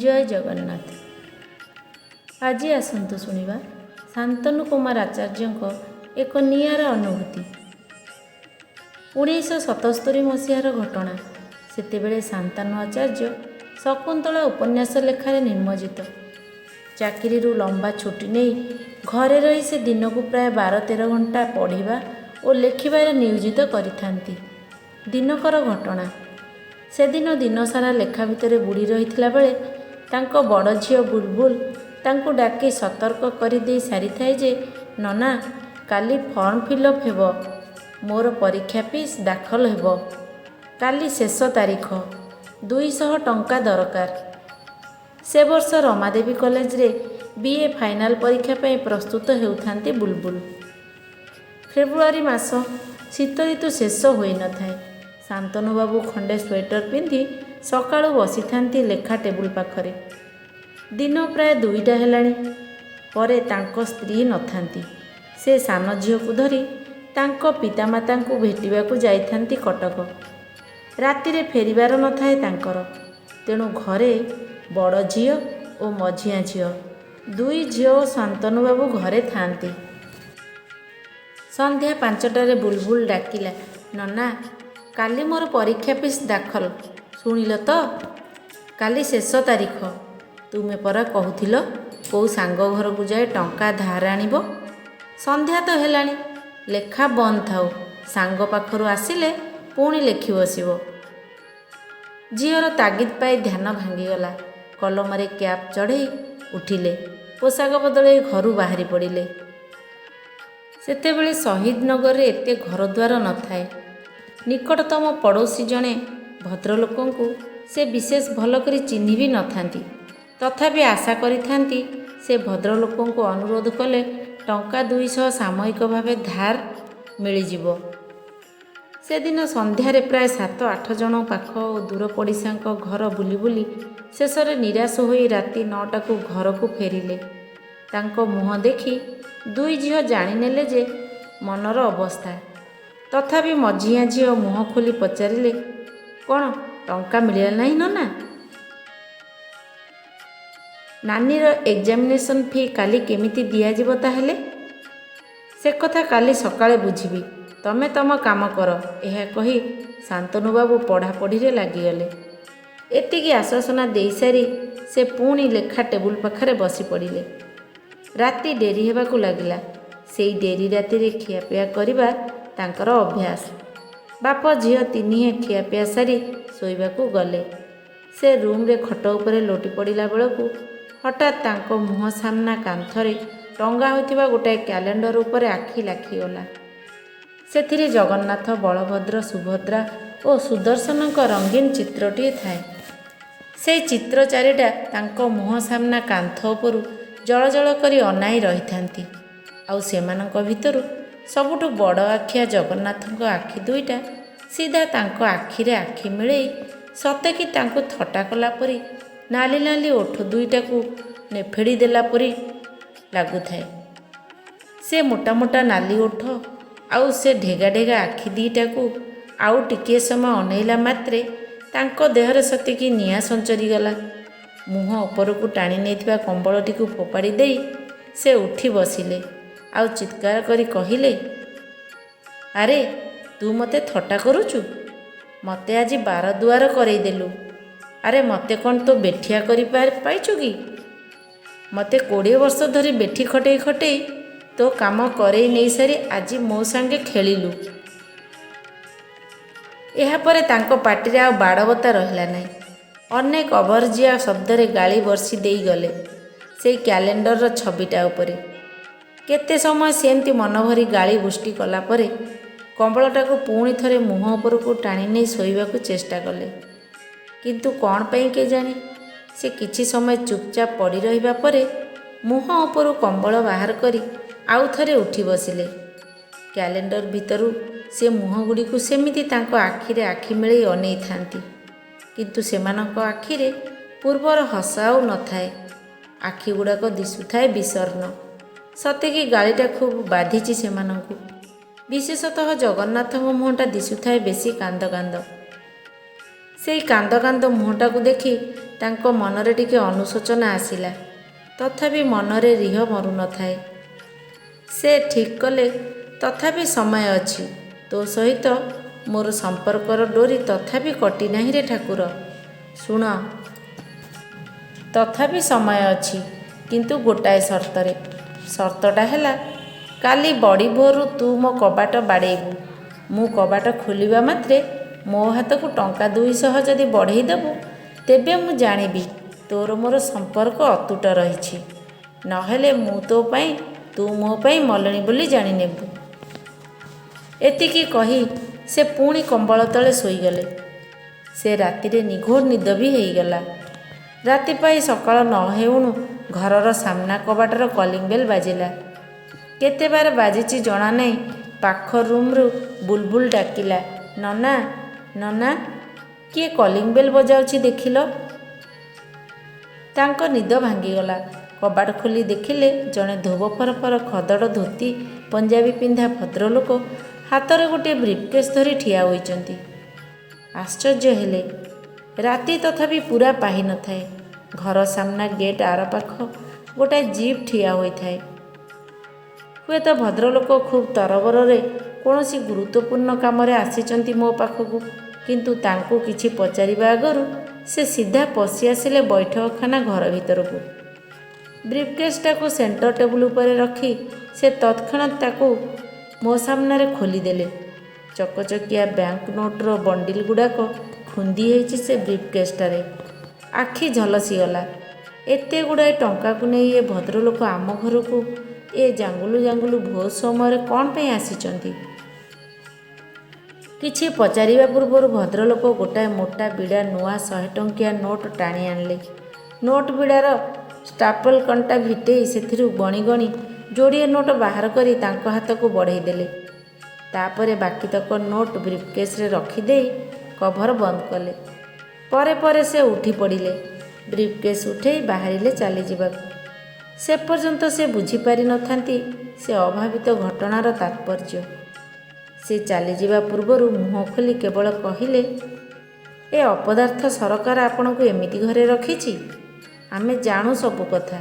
ଜୟ ଜଗନ୍ନାଥ। ଆଜି ଆସନ୍ତୁ ଶୁଣିବା ଶାନ୍ତନୁ କୁମାର ଆଚାର୍ଯ୍ୟଙ୍କ ଏକ ନିଆରା ଅନୁଭୂତି। 1977 ମସିହାର ଘଟଣା। ସେତେବେଳେ ଶାନ୍ତନୁ ଆଚାର୍ଯ୍ୟ ଶକୁନ୍ତଳା ଉପନ୍ୟାସ ଲେଖାରେ ନିମଜ୍ଜିତ। ଚାକିରିରୁ ଲମ୍ବା ଛୁଟି ନେଇ ଘରେ ରହି ସେ ଦିନକୁ ପ୍ରାୟ 12-13 ଘଣ୍ଟା ପଢ଼ିବା ଓ ଲେଖିବାରେ ନିୟୋଜିତ କରିଥାନ୍ତି। ଦିନକର ଘଟଣା। ସେଦିନ ଦିନସାରା ଲେଖା ଭିତରେ ବୁଡ଼ି ରହିଥିଲା ବେଳେ ତାଙ୍କ ବଡ଼ ଝିଅ ବୁଲବୁଲ ତାଙ୍କୁ ଡାକି ସତର୍କ କରିଦେଇ ସାରିଥାଏ ଯେ, ନନା, କାଲି ଫର୍ମ ଫିଲ୍ଅପ୍ ହେବ, ମୋର ପରୀକ୍ଷା ଫିସ୍ ଦାଖଲ ହେବ, କାଲି ଶେଷ ତାରିଖ, 200 ଟଙ୍କା ଦରକାର। ସେ ବର୍ଷ ରମାଦେବୀ କଲେଜରେ ବି.ଏ. ଫାଇନାଲ ପରୀକ୍ଷା ପାଇଁ ପ୍ରସ୍ତୁତ ହେଉଥାନ୍ତି ବୁଲବୁଲ। ଫେବୃଆରୀ ମାସ, ଶୀତ ଋତୁ ଶେଷ ହୋଇନଥାଏ। ଶାନ୍ତନୁବାବୁ ଖଣ୍ଡେ ସ୍ୱେଟର ପିନ୍ଧି ସକାଳୁ ବସିଥାନ୍ତି ଲେଖା ଟେବୁଲ ପାଖରେ। ଦିନ ପ୍ରାୟ 2ଟା ହେଲାଣି। ପରେ ତାଙ୍କ ସ୍ତ୍ରୀ ନଥାନ୍ତି। ସେ ସାନ ଝିଅକୁ ଧରି ତାଙ୍କ ପିତାମାତାଙ୍କୁ ଭେଟିବାକୁ ଯାଇଥାନ୍ତି କଟକ। ରାତିରେ ଫେରିବାର ନଥାଏ ତାଙ୍କର। ତେଣୁ ଘରେ ବଡ଼ ଝିଅ ଓ ମଝିଆଁ ଝିଅ, ଦୁଇ ଝିଅ ଓ ଶାନ୍ତନୁବାବୁ ଘରେ ଥାଆନ୍ତି। ସନ୍ଧ୍ୟା 5ଟାରେ ବୁଲବୁଲ ଡାକିଲା, ନନା, କାଲି ମୋର ପରୀକ୍ଷା ଫିସ୍ ଦାଖଲ, ଶୁଣିଲ ତ? କାଲି ଶେଷ ତାରିଖ। ତୁମେ ପରା କହୁଥିଲ କୋଉ ସାଙ୍ଗ ଘରକୁ ଯାଇ ଟଙ୍କା ଧାର ଆଣିବ। ସନ୍ଧ୍ୟା ତ ହେଲାଣି, ଲେଖା ବନ୍ଦ ଥାଉ, ସାଙ୍ଗ ପାଖରୁ ଆସିଲେ ପୁଣି ଲେଖି ବସିବ। ଝିଅର ତାଗିଦ ପାଇ ଧ୍ୟାନ ଭାଙ୍ଗିଗଲା। କଲମରେ କ୍ୟାପ୍ ଚଢ଼େଇ ଉଠିଲେ। ପୋଷାକ ବଦଳେଇ ଘରୁ ବାହାରି ପଡ଼ିଲେ। ସେତେବେଳେ ଶହୀଦନଗରରେ ଏତେ ଘରଦ୍ୱାର ନଥାଏ। ନିକଟତମ ପଡ଼ୋଶୀ ଜଣେ ଭଦ୍ରଲୋକଙ୍କୁ ସେ ବିଶେଷ ଭଲ କରି ଚିହ୍ନି ବି ନଥାନ୍ତି। ତଥାପି ଆଶା କରିଥାନ୍ତି ସେ ଭଦ୍ରଲୋକଙ୍କୁ ଅନୁରୋଧ କଲେ ଟଙ୍କା 200 ସାମୟିକ ଭାବେ ଧାର ମିଳିଯିବ। ସେଦିନ ସନ୍ଧ୍ୟାରେ ପ୍ରାୟ 7-8 ଜଣ ପାଖ ଓ ଦୂର ପଡ଼ିଶାଙ୍କ ଘର ବୁଲି ବୁଲି ଶେଷରେ ନିରାଶ ହୋଇ ରାତି 9ଟାକୁ ଘରକୁ ଫେରିଲେ। ତାଙ୍କ ମୁହଁ ଦେଖି ଦୁଇ ଝିଅ ଜାଣିନେଲେ ଯେ ମନର ଅବସ୍ଥା। ତଥାପି ମଝିଆଁ ଝିଅ ମୁହଁ ଖୋଲି ପଚାରିଲେ, କ'ଣ ଟଙ୍କା ମିଳିଲା ନାହିଁ ନନା? ନାନୀର ଏକ୍ଜାମିନେସନ୍ ଫି କାଲି କେମିତି ଦିଆଯିବ ତାହେଲେ? ସେ କଥା କାଲି ସକାଳେ ବୁଝିବି, ତମେ ତମ କାମ କର। ଏହା କହି ଶାନ୍ତନୁବାବୁ ପଢ଼ାପଢ଼ିରେ ଲାଗିଗଲେ। ଏତିକି ଆଶ୍ୱାସନା ଦେଇସାରି ସେ ପୁଣି ଲେଖା ଟେବୁଲ ପାଖରେ ବସିପଡ଼ିଲେ। ରାତି ଡେରି ହେବାକୁ ଲାଗିଲା। ସେଇ ଡେରି ରାତିରେ ଖିଆପିଆ କରିବା ତାଙ୍କର ଅଭ୍ୟାସ। ବାପ ଝିଅ ତିନିହେଁ ଖିଆପିଆ ସାରି ଶୋଇବାକୁ ଗଲେ। ସେ ରୁମ୍ରେ ଖଟ ଉପରେ ଲୋଟି ପଡ଼ିଲା ବେଳକୁ ହଠାତ୍ ତାଙ୍କ ମୁହଁ ସାମ୍ନା କାନ୍ଥରେ ଟଙ୍ଗା ହୋଇଥିବା ଗୋଟାଏ କ୍ୟାଲେଣ୍ଡର ଉପରେ ଆଖି ଲାଖିଗଲା। ସେଥିରେ ଜଗନ୍ନାଥ, ବଳଭଦ୍ର, ସୁଭଦ୍ରା ଓ ସୁଦର୍ଶନଙ୍କ ରଙ୍ଗୀନ ଚିତ୍ରଟିଏ ଥାଏ। ସେଇ ଚିତ୍ର ଚାରିଟା ତାଙ୍କ ମୁହଁ ସାମ୍ନା କାନ୍ଥ ଉପରୁ ଜଳଜଳ କରି ଅନାଇ ରହିଥାନ୍ତି। ଆଉ ସେମାନଙ୍କ ଭିତରୁ ସବୁଠୁ ବଡ଼ ଆଖିଆ ଜଗନ୍ନାଥଙ୍କ ଆଖି ଦୁଇଟା ସିଧା ତାଙ୍କ ଆଖିରେ ଆଖି ମିଳେଇ ସତେକି ତାଙ୍କୁ ଥଟ୍ଟା କଲା ପରି ନାଲି ନାଲି ଓଠ ଦୁଇଟାକୁ ନେଫେଡ଼ି ଦେଲା ପରି ଲାଗୁଥାଏ। ସେ ମୋଟା ମୋଟା ନାଲି ଓଠ ଆଉ ସେ ଢେଗା ଢେଗା ଆଖି ଦୁଇଟାକୁ ଆଉ ଟିକିଏ ସମୟ ଅନେଇଲା ମାତ୍ରେ ତାଙ୍କ ଦେହରେ ସତେକି ନିଆଁ ସଞ୍ଚରିଗଲା। ମୁହଁ ଉପରକୁ ଟାଣି ନେଇଥିବା କମ୍ବଳଟିକୁ ଫୋପାଡ଼ି ଦେଇ ସେ ଉଠି ବସିଲେ ଆଉ ଚିତ୍କାର କରି କହିଲେ, ଆରେ, ତୁ ମୋତେ ଥଟ୍ଟା କରୁଛୁ? ମୋତେ ଆଜି ବାର ଦୁଆର କରେଇଦେଲୁ। ଆରେ, ମୋତେ କ'ଣ ତୋ ବେଠିଆ କରି ପାଇଛୁ କି? ମୋତେ 20 ବର୍ଷ ଧରି ବେଠି ଖଟେଇ ଖଟେଇ ତୋ କାମ କରେଇ ନେଇସାରି ଆଜି ମୋ ସାଙ୍ଗେ ଖେଳିଲୁ। ଏହାପରେ ତାଙ୍କ ପାଟିରେ ଆଉ ବାଡ଼ବତା ରହିଲା ନାହିଁ। ଅନେକ ଅବର୍ଜିଆ ଶବ୍ଦରେ ଗାଳି ବର୍ଷି ଦେଇଗଲେ ସେଇ କ୍ୟାଲେଣ୍ଡରର ଛବିଟା ଉପରେ। କେତେ ସମୟ ସେମିତି ମନଭରି ଗାଳି ବୃଷ୍ଟି କଲା ପରେ କମ୍ବଳଟାକୁ ପୁଣି ଥରେ ମୁହଁ ଉପରକୁ ଟାଣି ନେଇ ଶୋଇବାକୁ ଚେଷ୍ଟା କଲେ। କିନ୍ତୁ କ'ଣ ପାଇଁ କେଜାଣି ସେ କିଛି ସମୟ ଚୁପଚାପ ପଡ଼ି ରହିବା ପରେ ମୁହଁ ଉପରୁ କମ୍ବଳ ବାହାର କରି ଆଉ ଥରେ ଉଠି ବସିଲେ। କ୍ୟାଲେଣ୍ଡର ଭିତରୁ ସେ ମୁହଁଗୁଡ଼ିକୁ ସେମିତି ତାଙ୍କ ଆଖିରେ ଆଖି ମିଳେଇ ଅନେଇଥାନ୍ତି। କିନ୍ତୁ ସେମାନଙ୍କ ଆଖିରେ ପୂର୍ବର ହସ ଆଉ ନଥାଏ। ଆଖିଗୁଡ଼ାକ ଦିଶୁଥାଏ ବିଷର୍ଣ୍ଣ। ସତେକି ଗାଳିଟା ଖୁବ୍ ବାଧିଛି ସେମାନଙ୍କୁ। ବିଶେଷତଃ ଜଗନ୍ନାଥଙ୍କ ମୁହଁଟା ଦିଶୁଥାଏ ବେଶୀ କାନ୍ଦ କାନ୍ଦ। ସେଇ କାନ୍ଦ କାନ୍ଦ ମୁହଁଟାକୁ ଦେଖି ତାଙ୍କ ମନରେ ଟିକେ ଅନୁଶୋଚନା ଆସିଲା। ତଥାପି ମନରେ ରିହ ମରୁନଥାଏ। ସେ ଠିକ୍ କଲେ, ତଥାପି ସମୟ ଅଛି। ତୋ ସହିତ ମୋର ସମ୍ପର୍କର ଡୋରି ତଥାପି କଟିନାହିଁରେ ଠାକୁର। ଶୁଣ, ତଥାପି ସମୟ ଅଛି, କିନ୍ତୁ ଗୋଟାଏ ସର୍ତ୍ତରେ। ସର୍ତ୍ତଟା ହେଲା, କାଲି ବଡ଼ି ଭୋରରୁ ତୁ ମୋ କବାଟ ବାଡ଼େଇବୁ। ମୁଁ କବାଟ ଖୋଲିବା ମାତ୍ରେ ମୋ ହାତକୁ ଟଙ୍କା 200 ଯଦି ବଢ଼େଇ ଦେବୁ, ତେବେ ମୁଁ ଜାଣିବି ତୋର ମୋର ସମ୍ପର୍କ ଅତୁଟ ରହିଛି। ନହେଲେ ମୁଁ ତୋ ପାଇଁ, ତୁ ମୋ ପାଇଁ ମଲିଣି ବୋଲି ଜାଣିନେବୁ। ଏତିକି କହି ସେ ପୁଣି କମ୍ବଳ ତଳେ ଶୋଇଗଲେ। ସେ ରାତିରେ ନିଘୋଡ଼ ନିଦ ବି ହେଇଗଲା। ରାତି ପାହି ସକାଳ ନ ହେଉଣୁ ଘରର ସାମ୍ନା କବାଟର କଲିଂ ବେଲ୍ ବାଜିଲା। କେତେବାର ବାଜିଛି ଜଣାନାହିଁ, ପାଖ ରୁମ୍ରୁ ବୁଲବୁଲ ଡାକିଲା, ନନା, ନନା, କିଏ କଲିଂ ବେଲ୍ ବଜାଉଛି ଦେଖିଲ। ତାଙ୍କ ନିଦ ଭାଙ୍ଗିଗଲା। କବାଟ ଖୋଲି ଦେଖିଲେ ଜଣେ ଧୋବ ଫରଫର ଖଦଡ଼ ଧୋତି ପଞ୍ଜାବୀ ପିନ୍ଧା ଭଦ୍ରଲୋକ ହାତରେ ଗୋଟିଏ ବ୍ରିଫ୍କେସ୍ ଧରି ଠିଆ ହୋଇଛନ୍ତି। ଆଶ୍ଚର୍ଯ୍ୟ ହେଲେ। ରାତି ତଥାପି ପୂରା ପାହିନଥାଏ। ଘର ସାମ୍ନା ଗେଟ୍ ଆରପାଖ ଗୋଟାଏ ଜିପ୍ ଠିଆ ହୋଇଥାଏ। ହୁଏତ ଭଦ୍ରଲୋକ ଖୁବ୍ ତରବରରେ କୌଣସି ଗୁରୁତ୍ୱପୂର୍ଣ୍ଣ କାମରେ ଆସିଛନ୍ତି ମୋ ପାଖକୁ। କିନ୍ତୁ ତାଙ୍କୁ କିଛି ପଚାରିବା ଆଗରୁ ସେ ସିଧା ପଶି ଆସିଲେ ବୈଠକଖାନା ଘର ଭିତରକୁ। ବ୍ରିଫ୍କେସ୍ଟାକୁ ସେଣ୍ଟର ଟେବୁଲ୍ ଉପରେ ରଖି ସେ ତତ୍କ୍ଷଣାତ୍ ତାକୁ ମୋ ସାମ୍ନାରେ ଖୋଲିଦେଲେ। ଚକଚକିଆ ବ୍ୟାଙ୍କ ନୋଟ୍ର ବଣ୍ଡିଲ୍ ଗୁଡ଼ାକ ଖୁନ୍ଦି ହେଇଛି ସେ ବ୍ରିଫ୍କେସ୍ଟାରେ। ଆଖି ଝଲସିଗଲା। ଏତେ ଗୁଡ଼ାଏ ଟଙ୍କାକୁ ନେଇ ଏ ଭଦ୍ରଲୋକ ଆମ ଘରକୁ ଏ ଜାଙ୍ଗୁଲୁ ଜାଙ୍ଗୁଲୁ ଭୋର ସମୟରେ କ'ଣ ପାଇଁ ଆସିଛନ୍ତି? କିଛି ପଚାରିବା ପୂର୍ବରୁ ଭଦ୍ରଲୋକ ଗୋଟାଏ ମୋଟା ବିଡ଼ା ନୂଆ 100 ଟଙ୍କିଆ ନୋଟ୍ ଟାଣି ଆଣିଲେ। ନୋଟ୍ ବିଡ଼ାର ଷ୍ଟାପଲ୍ କଣ୍ଟା ଫିଟେଇ ସେଥିରୁ ଗଣି ଗଣି ଯୋଡ଼ିଏ ନୋଟ୍ ବାହାର କରି ତାଙ୍କ ହାତକୁ ବଢ଼େଇ ଦେଲେ। ତାପରେ ବାକିତକ ନୋଟ୍ ବ୍ରିଫ୍କେସ୍ରେ ରଖିଦେଇ କଭର ବନ୍ଦ କଲେ। ପରେ ପରେ ସେ ଉଠି ପଡ଼ିଲେ। ବ୍ରିଫ୍କେସ୍ ଉଠେଇ ବାହାରିଲେ ଚାଲିଯିବାକୁ। ସେ ପର୍ଯ୍ୟନ୍ତ ସେ ବୁଝିପାରି ନଥାନ୍ତି ସେ ଅଭାବିତ ଘଟଣାର ତାତ୍ପର୍ଯ୍ୟ। ସେ ଚାଲିଯିବା ପୂର୍ବରୁ ମୁହଁ ଖୋଲି କେବଳ କହିଲେ, ଏ ଅପଦାର୍ଥ ସରକାର ଆପଣଙ୍କୁ ଏମିତି ଘରେ ରଖିଛି? ଆମେ ଜାଣୁ ସବୁ କଥା।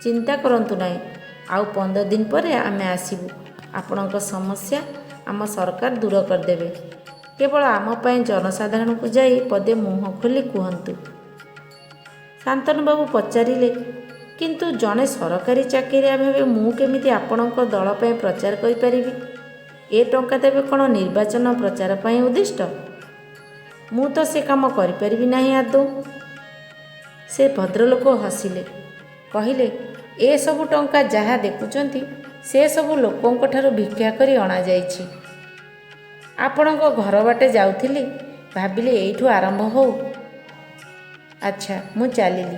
ଚିନ୍ତା କରନ୍ତୁ ନାହିଁ। ଆଉ 15 ଦିନ ପରେ ଆମେ ଆସିବୁ। ଆପଣଙ୍କ ସମସ୍ୟା ଆମ ସରକାର ଦୂର କରିଦେବେ। କେବଳ ଆମ ପାଇଁ ଜନସାଧାରଣଙ୍କୁ ଯାଇ ପଦେ ମୁହଁ ଖୋଲି କୁହନ୍ତୁ। ଶାନ୍ତନୁବାବୁ ପଚାରିଲେ, କିନ୍ତୁ ଜଣେ ସରକାରୀ ଚାକିରିଆ ଭାବେ ମୁଁ କେମିତି ଆପଣଙ୍କ ଦଳ ପାଇଁ ପ୍ରଚାର କରିପାରିବି? ଏ ଟଙ୍କା ତେବେ କ'ଣ ନିର୍ବାଚନ ପ୍ରଚାର ପାଇଁ ଉଦ୍ଦିଷ୍ଟ? ମୁଁ ତ ସେ କାମ କରିପାରିବି ନାହିଁ ଆଦୌ। ସେ ଭଦ୍ରଲୋକ ହସିଲେ। କହିଲେ, ଏସବୁ ଟଙ୍କା ଯାହା ଦେଖୁଛନ୍ତି ସେସବୁ ଲୋକଙ୍କଠାରୁ ଭିକ୍ଷା କରି ଅଣାଯାଇଛି। ଆପଣଙ୍କ ଘର ବାଟେ ଯାଉଥିଲି, ଭାବିଲି ଏଇଠୁ ଆରମ୍ଭ ହଉ। ଆଚ୍ଛା, ମୁଁ ଚାଲିଲି।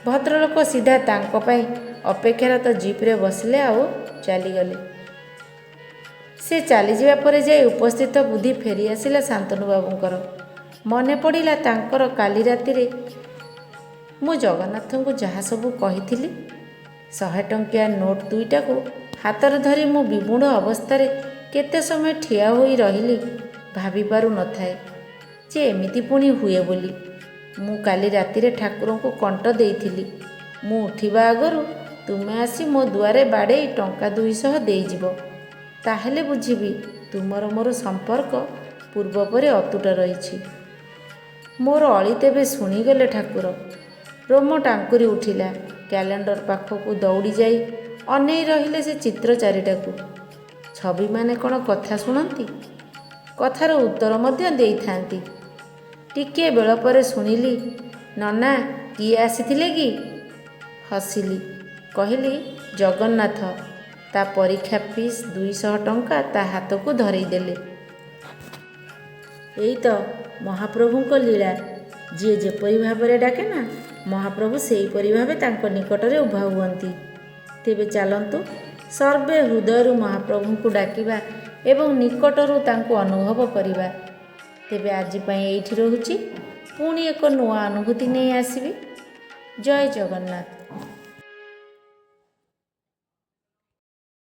ଭଦ୍ରଲୋକ ସିଧା ତାଙ୍କ ପାଇଁ ଅପେକ୍ଷାରତ ଜିପ୍ରେ ବସିଲେ ଆଉ ଚାଲିଗଲେ। ସେ ଚାଲିଯିବା ପରେ ଯାଇ ଉପସ୍ଥିତ ବୁଦ୍ଧି ଫେରିଆସିଲା ଶାନ୍ତନୁବାବୁଙ୍କର। ମନେ ପଡ଼ିଲା ତାଙ୍କର କାଲି ରାତିରେ ମୁଁ ଜଗନ୍ନାଥଙ୍କୁ ଯାହା ସବୁ କହିଥିଲି। 100 ଟଙ୍କିଆ ନୋଟ୍ ଦୁଇଟାକୁ ହାତରେ ଧରି ମୁଁ ବିମୂଢ଼ ଅବସ୍ଥାରେ କେତେ ସମୟ ଠିଆ ହୋଇ ରହିଲି, ଭାବିପାରୁ ନଥାଏ ଯେ ଏମିତି ପୁଣି ହୁଏ ବୋଲି। ମୁଁ କାଲି ରାତିରେ ଠାକୁରଙ୍କୁ କଣ୍ଟ ଦେଇଥିଲି, ମୁଁ ଉଠିବା ଆଗରୁ ତୁମେ ଆସି ମୋ ଦୁଆରେ ବାଡ଼େଇ ଟଙ୍କା 200 ଦେଇଯିବ। ତାହେଲେ ବୁଝିବି ତୁମର ମୋର ସମ୍ପର୍କ ପୂର୍ବପରି ଅତୁଟ ରହିଛି। ମୋର ଅଳି ତେବେ ଶୁଣିଗଲେ ଠାକୁର। ରୋମ ଟାଙ୍କୁରି ଉଠିଲା। କ୍ୟାଲେଣ୍ଡର ପାଖକୁ ଦୌଡ଼ି ଯାଇ ଅନେଇ ରହିଲେ ସେ ଚିତ୍ର ଚାରିଟାକୁ। ଛବିମାନେ କ'ଣ କଥା ଶୁଣନ୍ତି? କଥାର ଉତ୍ତର ମଧ୍ୟ ଦେଇଥାନ୍ତି। ଟିକିଏ ବେଳ ପରେ ଶୁଣିଲି, ନନା, କିଏ ଆସିଥିଲେ କି? ହସିଲି। କହିଲି, ଜଗନ୍ନାଥ। ତା ପରୀକ୍ଷା ଫିସ୍ 200 ଟଙ୍କା ତା ହାତକୁ ଧରେଇ ଦେଲେ। ଏଇ ତ ମହାପ୍ରଭୁଙ୍କ ଲୀଳା। ଯିଏ ଯେପରି ଭାବରେ ଡାକେ ନା, ମହାପ୍ରଭୁ ସେହିପରି ଭାବେ ତାଙ୍କ ନିକଟରେ ଉଭା ହୁଅନ୍ତି। ତେବେ ଚାଲନ୍ତୁ ସର୍ବେ ହୃଦୟରୁ ମହାପ୍ରଭୁଙ୍କୁ ଡାକିବା ଏବଂ ନିକଟରୁ ତାଙ୍କୁ ଅନୁଭବ କରିବା। ତେବେ ଆଜି ପାଇଁ ଏଇଠି ରହୁଛି। ପୁଣି ଏକ ନୂଆ ଅନୁଭୂତି ନେଇ ଆସିବି। ଜୟ ଜଗନ୍ନାଥ।